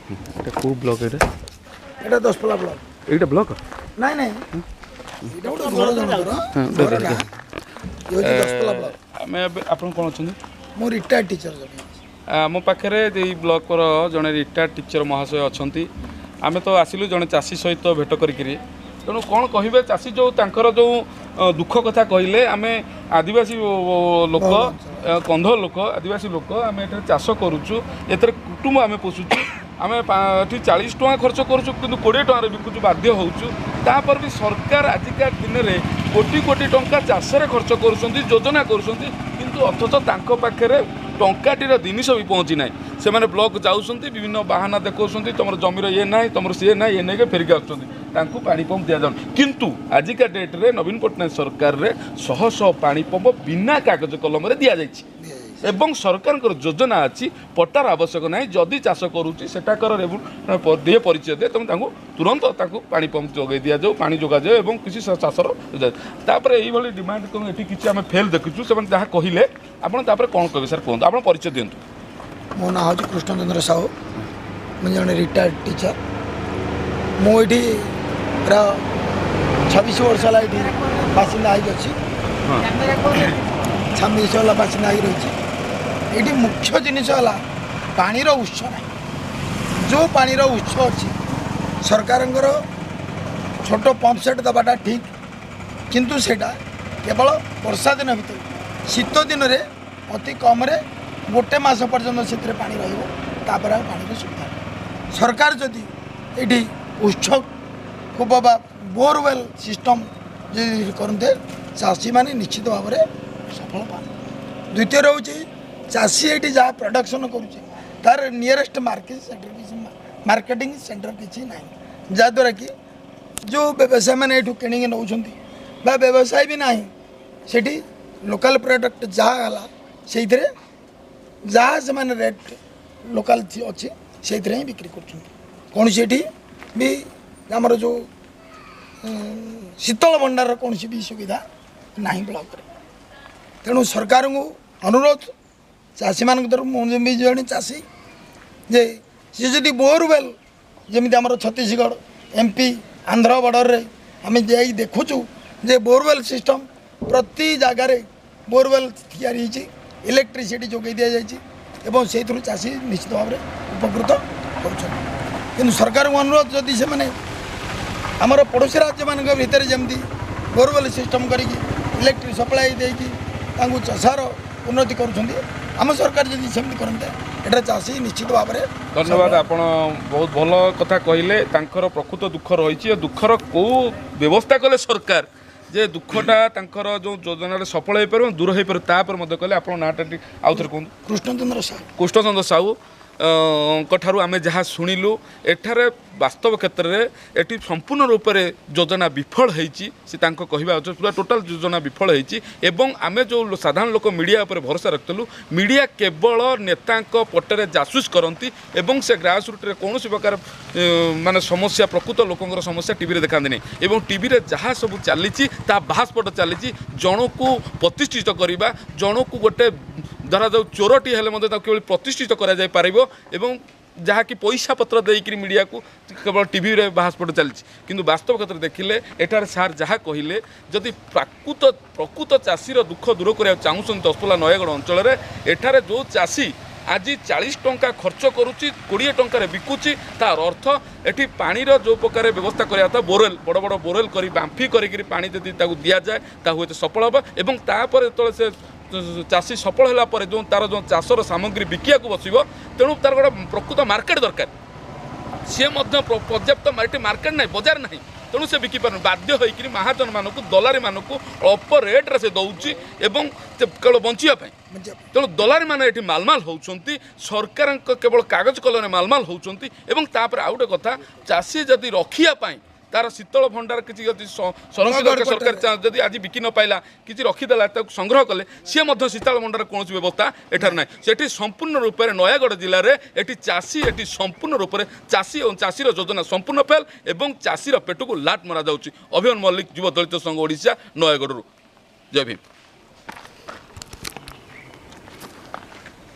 ଏଇଟା କେଉଁ ବ୍ଲକ୍? ଏଇଟା ଏଇଟା ଦଶପଲ୍ଲା ବ୍ଲକ୍। ଏଇଟା ବ୍ଲକ୍? ନାଇଁ ନାଇଁ, ଏଇଟା ଗୋଟେ ଘର ଜଣଙ୍କର ଘରଟା। ଇଏ ହେଉଛି ଦଶପଲ୍ଲା ବ୍ଲକ୍। ଆମେ ଏବେ ଆପଣ କ'ଣ ଅଛନ୍ତି? ମୁଁ ରିଟାୟାର୍ଡ ଟିଚର ଜଣେ। ଆମ ପାଖରେ ଏଇ ବ୍ଲକର ଜଣେ ରିଟାୟାର୍ଡ ଟିଚର ମହାଶୟ ଅଛନ୍ତି। ଆମେ ତ ଆସିଲୁ ଜଣେ ଚାଷୀ ସହିତ ଭେଟ କରିକିରି, ତେଣୁ କ'ଣ କହିବେ ଚାଷୀ ଯେଉଁ ତାଙ୍କର ଯେଉଁ ଦୁଃଖ କଥା କହିଲେ? ଆମେ ଆଦିବାସୀ ଲୋକ, କନ୍ଧ ଲୋକ, ଆଦିବାସୀ ଲୋକ, ଆମେ ଏଠାରେ ଚାଷ କରୁଛୁ, ଏଥିରେ କୁଟୁମ୍ବ ଆମେ ପୋଷୁଛୁ। ଆମେ ଏଠି 40 ଟଙ୍କା ଖର୍ଚ୍ଚ କରୁଛୁ, କିନ୍ତୁ 20 ଟଙ୍କାରେ ବିକୁଛୁ, ବାଧ୍ୟ ହେଉଛୁ। ତାପରେ ବି ସରକାର ଆଜିକା ଦିନରେ କୋଟି କୋଟି ଟଙ୍କା ଚାଷରେ ଖର୍ଚ୍ଚ କରୁଛନ୍ତି, ଯୋଜନା କରୁଛନ୍ତି, କିନ୍ତୁ ଅଥଚ ତାଙ୍କ ପାଖରେ ଟଙ୍କାଟିର ଜିନିଷ ବି ପହଞ୍ଚି ନାହିଁ। ସେମାନେ ବ୍ଲକ ଯାଉଛନ୍ତି, ବିଭିନ୍ନ ବାହାନା ଦେଖାଉଛନ୍ତି, ତୁମର ଜମିର ଇଏ ନାହିଁ, ତୁମର ସିଏ ନାହିଁ, ଏ ନେଇକି ଫେରିକି ଆସୁଛନ୍ତି, ତାଙ୍କୁ ପାଣି ପମ୍ପ ଦିଆଯାଉନି। କିନ୍ତୁ ଆଜିକା ଡେଟ୍ରେ ନବୀନ ପଟ୍ଟନାୟକ ସରକାରରେ ଶହ ଶହ ପାଣି ପମ୍ପ ବିନା କାଗଜ କଲମରେ ଦିଆଯାଇଛି ଏବଂ ସରକାରଙ୍କର ଯୋଜନା ଅଛି, ପଟ୍ଟାର ଆବଶ୍ୟକ ନାହିଁ। ଯଦି ଚାଷ କରୁଛି ସେଠାକାର ଦିଏ ପରିଚୟ ଦିଏ, ତେଣୁ ତାଙ୍କୁ ତୁରନ୍ତ ତାକୁ ପାଣି ପମ୍ପ ଯୋଗାଇ ଦିଆଯାଉ, ପାଣି ଯୋଗାଯାଉ ଏବଂ କିଛି ଚାଷର। ତାପରେ ଏଇଭଳି ଡିମାଣ୍ଡ କ'ଣ ଏଠି କିଛି ଆମେ ଫେଲ୍ ଦେଖୁଛୁ। ସେମାନେ ଯାହା କହିଲେ, ଆପଣ ତାପରେ କ'ଣ କହିବେ ସାର୍ କୁହନ୍ତୁ, ଆପଣ ପରିଚୟ ଦିଅନ୍ତୁ। ମୋ ନାଁ ହେଉଛି କୃଷ୍ଣଚନ୍ଦ୍ର ସାହୁ, ମୁଁ ଜଣେ ରିଟାୟାର୍ଡ ଟିଚର। ମୁଁ ଏଇଠି ପ୍ରାୟ 26 ବର୍ଷ ହେଲା ଏଇଠି ବାସିନ୍ଦା ହେଇକି ଅଛି, 26 ହେଲା ବାସିନ୍ଦା ହେଇକି ରହିଛି ଏଇଠି। ମୁଖ୍ୟ ଜିନିଷ ହେଲା ପାଣିର ଉତ୍ସ ନାହିଁ। ଯେଉଁ ପାଣିର ଉତ୍ସ ଅଛି, ସରକାରଙ୍କର ଛୋଟ ପମ୍ପ ସେଟ୍ ଦେବାଟା ଠିକ୍, କିନ୍ତୁ ସେଇଟା କେବଳ ବର୍ଷା ଦିନ ଭିତରେ। ଶୀତ ଦିନରେ ଅତି କମ୍ରେ ଗୋଟେ ମାସ ପର୍ଯ୍ୟନ୍ତ ସେଥିରେ ପାଣି ରହିବ, ତାପରେ ଆଉ ପାଣିର ସୁବିଧା ନାହିଁ। ସରକାର ଯଦି ଏଇଠି ଉତ୍ସ କୂପ ବା ବୋରୱେଲ୍ ସିଷ୍ଟମ୍ ଯଦି କରନ୍ତେ, ଚାଷୀମାନେ ନିଶ୍ଚିତ ଭାବରେ ସଫଳ ପାଆନ୍ତେ। ଦ୍ୱିତୀୟରେ ହେଉଛି ଚାଷୀ ଏଇଠି ଯାହା ପ୍ରଡକ୍ସନ୍ କରୁଛି, ତାର ନିୟରେଷ୍ଟ ମାର୍କେଟ ସେଣ୍ଟର କିଛି, ମାର୍କେଟିଂ ସେଣ୍ଟର କିଛି ନାହିଁ, ଯାହାଦ୍ୱାରା କି ଯେଉଁ ବ୍ୟବସାୟୀମାନେ ଏଇଠୁ କିଣିକି ନେଉଛନ୍ତି ବା ବ୍ୟବସାୟ ବି ନାହିଁ ସେଠି। ଲୋକାଲ୍ ପ୍ରଡ଼କ୍ଟ ଯାହା ହେଲା, ସେଇଥିରେ ଯାହା ସେମାନେ ରେଟ୍ ଲୋକାଲ୍ ଅଛି, ସେଇଥିରେ ହିଁ ବିକ୍ରି କରୁଛନ୍ତି। କୌଣସି ଏଠି ବି ଆମର ଯେଉଁ ଶୀତଳ ଭଣ୍ଡାରର କୌଣସି ବି ସୁବିଧା ନାହିଁ ବ୍ଲକରେ। ତେଣୁ ସରକାରଙ୍କୁ ଅନୁରୋଧ ଚାଷୀମାନଙ୍କ ତରଫ, ମୁଁ ବି ଜଣେ ଚାଷୀ, ଯେ ସେ ଯଦି ବୋରୱେଲ୍, ଯେମିତି ଆମର ଛତିଶଗଡ଼, ଏମ୍ପି, ଆନ୍ଧ୍ର ବର୍ଡ଼ରରେ ଆମେ ଯାଇ ଦେଖୁଛୁ ଯେ ବୋରୱେଲ୍ ସିଷ୍ଟମ୍ ପ୍ରତି ଜାଗାରେ ବୋରୱେଲ୍ ତିଆରି ହେଇଛି, ଇଲେକ୍ଟ୍ରିସିଟି ଯୋଗାଇ ଦିଆଯାଇଛି ଏବଂ ସେଇଥିରୁ ଚାଷୀ ନିଶ୍ଚିତ ଭାବରେ ଉପକୃତ ହେଉଛନ୍ତି। କିନ୍ତୁ ସରକାରଙ୍କୁ ଅନୁରୋଧ, ଯଦି ସେମାନେ ଆମର ପଡ଼ୋଶୀ ରାଜ୍ୟମାନଙ୍କ ଭିତରେ ଯେମିତି ବୋରୱେଲ୍ ସିଷ୍ଟମ୍ କରିକି ଇଲେକ୍ଟ୍ରିକ୍ ସପ୍ଲାଏ ଦେଇକି ତାଙ୍କୁ ଚାଷର ଉନ୍ନତି କରୁଛନ୍ତି, ଆମ ସରକାର ଯଦି ସେମିତି କରନ୍ତେ, ଏଠାରେ ଚାଷୀ ନିଶ୍ଚିତ ଭାବରେ। ଧନ୍ୟବାଦ, ଆପଣ ବହୁତ ଭଲ କଥା କହିଲେ। ତାଙ୍କର ପ୍ରକୃତ ଦୁଃଖ ରହିଛି, ଏ ଦୁଃଖର କେଉଁ ବ୍ୟବସ୍ଥା କଲେ ସରକାର ଯେ ଦୁଃଖଟା ତାଙ୍କର ଯେଉଁ ଯୋଜନାରେ ସଫଳ ହେଇପାରିବ, ଦୂର ହେଇପାରିବ, ତାପରେ ମଧ୍ୟ କହିଲେ। ଆପଣ ନାଁଟା ଟିକେ ଆଉ ଥରେ କୁହନ୍ତୁ। କୃଷ୍ଣଚନ୍ଦ୍ର ସାହୁ। କୃଷ୍ଣଚନ୍ଦ୍ର ସାହୁ ଙ୍କ ଠାରୁ ଆମେ ଯାହା ଶୁଣିଲୁ, ଏଠାରେ ବାସ୍ତବ କ୍ଷେତ୍ରରେ ଏଠି ସମ୍ପୂର୍ଣ୍ଣ ରୂପରେ ଯୋଜନା ବିଫଳ ହେଇଛି। ସେ ତାଙ୍କ କହିବା ଅଛି ପୁରା ଟୋଟାଲ ଯୋଜନା ବିଫଳ ହେଇଛି ଏବଂ ଆମେ ଯେଉଁ ସାଧାରଣ ଲୋକ ମିଡ଼ିଆ ଉପରେ ଭରସା ରଖିଥିଲୁ, ମିଡ଼ିଆ କେବଳ ନେତାଙ୍କ ପଟରେ ଜାସୁସ କରନ୍ତି ଏବଂ ସେ ଗ୍ରାସ ରୁଟ୍ରେ କୌଣସି ପ୍ରକାର ମାନେ ସମସ୍ୟା, ପ୍ରକୃତ ଲୋକଙ୍କର ସମସ୍ୟା ଟିଭିରେ ଦେଖାନ୍ତିନି ଏବଂ ଟିଭିରେ ଯାହା ସବୁ ଚାଲିଛି ତାହା ବାହାସ୍ଫୋଟ ଚାଲିଛି। ଜଣକୁ ପ୍ରତିଷ୍ଠିତ କରିବା, ଜଣକୁ ଗୋଟେ ଧରାଯାଉ ଚୋରଟି ହେଲେ ମଧ୍ୟ ତାକୁ କିଭଳି ପ୍ରତିଷ୍ଠିତ କରାଯାଇପାରିବ ଏବଂ ଯାହାକି ପଇସା ପତ୍ର ଦେଇକରି ମିଡ଼ିଆକୁ କେବଳ ଟିଭିରେ ବାହାସ୍ଫୋଟ ଚାଲିଛି। କିନ୍ତୁ ବାସ୍ତବ କ୍ଷେତ୍ରରେ ଦେଖିଲେ ଏଠାରେ ସାର୍ ଯାହା କହିଲେ, ଯଦି ପ୍ରକୃତ ଚାଷୀର ଦୁଃଖ ଦୂର କରିବାକୁ ଚାହୁଁଛନ୍ତି ଦଶପଲ୍ଲା ନୟାଗଡ଼ ଅଞ୍ଚଳରେ, ଏଠାରେ ଯେଉଁ ଚାଷୀ ଆଜି 40 ଟଙ୍କା ଖର୍ଚ୍ଚ କରୁଛି, 20 ଟଙ୍କାରେ ବିକୁଛି, ତାର ଅର୍ଥ ଏଠି ପାଣିର ଯେଉଁ ପ୍ରକାର ବ୍ୟବସ୍ଥା କରିବା କଥା, ବୋରେଲ, ବଡ଼ ବଡ଼ ବୋରେଲ କରି ବାମ୍ଫି କରିକିରି ପାଣି ଯଦି ତାକୁ ଦିଆଯାଏ, ତା ହୁଏତ ସଫଳ ହେବ। ଏବଂ ତାପରେ ଯେତେବେଳେ ସେ ଚାଷୀ ସଫଳ ହେଲା ପରେ ଯେଉଁ ତାର ଯେଉଁ ଚାଷର ସାମଗ୍ରୀ ବିକିବାକୁ ବସିବ, ତେଣୁ ତାର ଗୋଟେ ପ୍ରକୃତ ମାର୍କେଟ ଦରକାର। ସିଏ ମଧ୍ୟ ପର୍ଯ୍ୟାପ୍ତ ଏଠି ମାର୍କେଟ ନାହିଁ, ବଜାର ନାହିଁ, ତେଣୁ ସେ ବିକିପାରୁନି। ବାଧ୍ୟ ହୋଇକରି ମହାଜନମାନଙ୍କୁ, ଦଲାରୀମାନଙ୍କୁ ଅଳ୍ପ ରେଟ୍ରେ ସେ ଦେଉଛି ଏବଂ କେବଳ ବଞ୍ଚିବା ପାଇଁ। ତେଣୁ ଦଲାରୀମାନେ ଏଠି ମାଲମାଲ ହେଉଛନ୍ତି, ସରକାରଙ୍କ କେବଳ କାଗଜ କଲମରେ ମାଲମାଲ ହେଉଛନ୍ତି। ଏବଂ ତାପରେ ଆଉ ଗୋଟେ କଥା, ଚାଷୀ ଯଦି ରଖିବା ପାଇଁ ତାର ଶୀତଳ ଭଣ୍ଡାର କିଛି ଯଦି ସଂରକ୍ଷିତ ସରକାର ଯଦି ଆଜି ବିକି ନ ପାଇଲା, କିଛି ରଖିଦେଲା, ତାକୁ ସଂଗ୍ରହ କଲେ, ସିଏ ମଧ୍ୟ ଶୀତଳ ଭଣ୍ଡାର କୌଣସି ବ୍ୟବସ୍ଥା ଏଠାରେ ନାହିଁ। ସେଠି ସମ୍ପୂର୍ଣ୍ଣ ରୂପରେ ନୟାଗଡ଼ ଜିଲ୍ଲାରେ ଏଠି ଚାଷୀ, ଏଠି ସମ୍ପୂର୍ଣ୍ଣ ରୂପରେ ଚାଷୀ ଏବଂ ଚାଷୀର ଯୋଜନା ସମ୍ପୂର୍ଣ୍ଣ ଫେଲ୍ ଏବଂ ଚାଷୀର ପେଟକୁ ଲାଟ ମରାଯାଉଛି। ଅଭିମନ୍ୟୁ ମଲ୍ଲିକ, ଯୁବ ଦଳିତ ସଂଘ ଓଡ଼ିଶା, ନୟାଗଡ଼ରୁ। ଜୟ ଭୀମ।